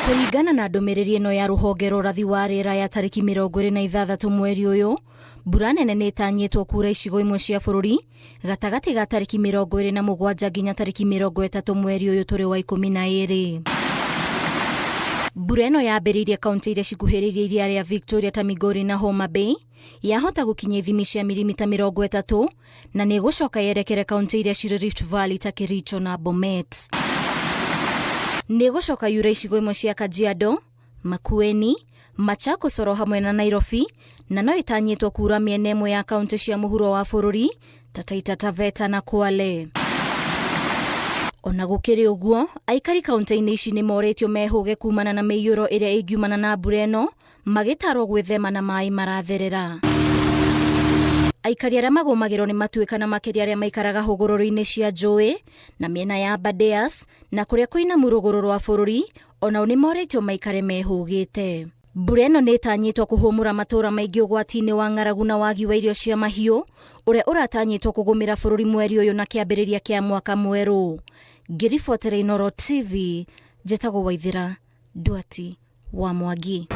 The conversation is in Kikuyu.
Kũringana na ndũmĩrĩri ĩno ya rũhonge rwa ũrathi wa rĩera ya tarĩki 26 mweri ũyũ, mbura nene nĩ ĩtanyĩtwo kuura icigo imwe cia bũrũri gatagatĩ ga tarĩki 27 nginya tarĩki 30 mweri ũyũ tũrĩ wa 12. Mbura ĩno yambĩrĩirie kaunti iria cikuhĩrĩirie iria rĩa Victoria ta Migori na Homa Bay, yahota gũkinya ithimi cia mirimita 30 na nĩ ĩgũcoka yerekere kaunti iria cirĩ Rift Valley ta Kericho na Bomet. Nĩ ĩgũcoka yure icigo imwe cia Kajiado, Makueni, Machakos oro hamwe na Nairobi, na no ĩtanyĩtwo kuura mĩena ĩmwe ya kaunti cia mũhuro wa bũrũri ta Taita Taveta na Kwale. Ona gũkĩrĩ ũguo, aikari kaunti-inĩ ici nĩ morĩtio mehũge kumana na mĩiyũro ĩrĩa ĩngiumana na mbura ĩno, magĩtarwo gwĩthema na maĩ maratherera. Aikari arĩa magũmagĩrwo nĩ matuĩka na makĩria arĩa maikaraga hũgũrũrũ-inĩ cia njũĩ na mĩena ya Aberdares na kũrĩa kũinamu rũgũrũ rwa bũrũri onao nĩ morĩtio maikare mehũgĩte. Mbura ĩno nĩ ĩtanyĩtwo kũhũmũra matũũra maingĩ ũgwati-inĩ wa ng'aragu na wagi wa irio cia mahiũ ũrĩa ũratanyĩtwo kũgũmĩra bũrũri mweri ũyũ na kĩambĩrĩria kĩa mwaka mwerũ. Ngĩribotera Inooro TV, njĩtagwo Waithĩra Nduati wa Mwangi.